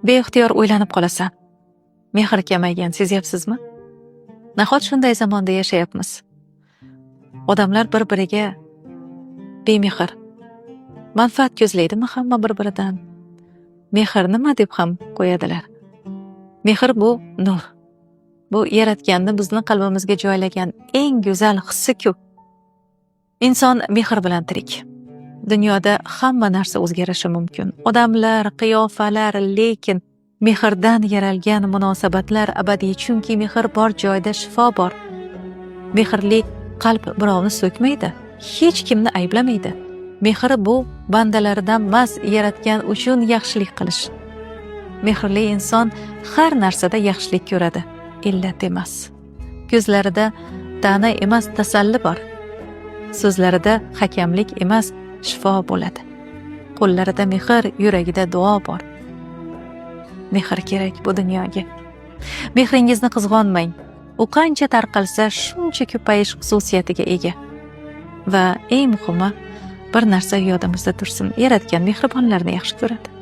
Beixtiyor o'ylanib qolasan. Mehr kamaygan, sezyapsizmi? Nahot shunday zamonda yashayapmiz? Odamlar bir-biriga bemehr. Manfaat ko'zlaydimi hamma bir-biridan? Mehr nima deb ham qo'yadilar. Mehr bu nur. Bu yaratganni bizni qalbimizga joylagan eng go'zal hissi-ku. Inson mehr bilan tirik. Dunyoda hamma narsa o'zgarishi mumkin. Odamlar, qiyofalar, lekin mehrdan yaralgan munosabatlar abadiy, chunki mehr bor joyda shifo bor. Mehrli qalb birovni so'kmaydi, hech kimni ayblamaydi. Mehr bu bandalaridan emas, yaratgan uchun yaxshilik qilish. Mehrli inson har narsada yaxshilik ko'radi, illat emas. Ko'zlarida ta'na emas, tasalli bor. So'zlarida hakamlik emas, shifo bo'ladi. Qo'llarida mehr, yuragida duo bor. Mehr kerak bu dunyoga. Mehringizni qizg'onmang. U qancha tarqalsa, shuncha ko'payish xususiyatiga ega. Va eng muhimi, bir narsa yodimizda tursin: yaratgan mehribonlarni yaxshi ko'radi.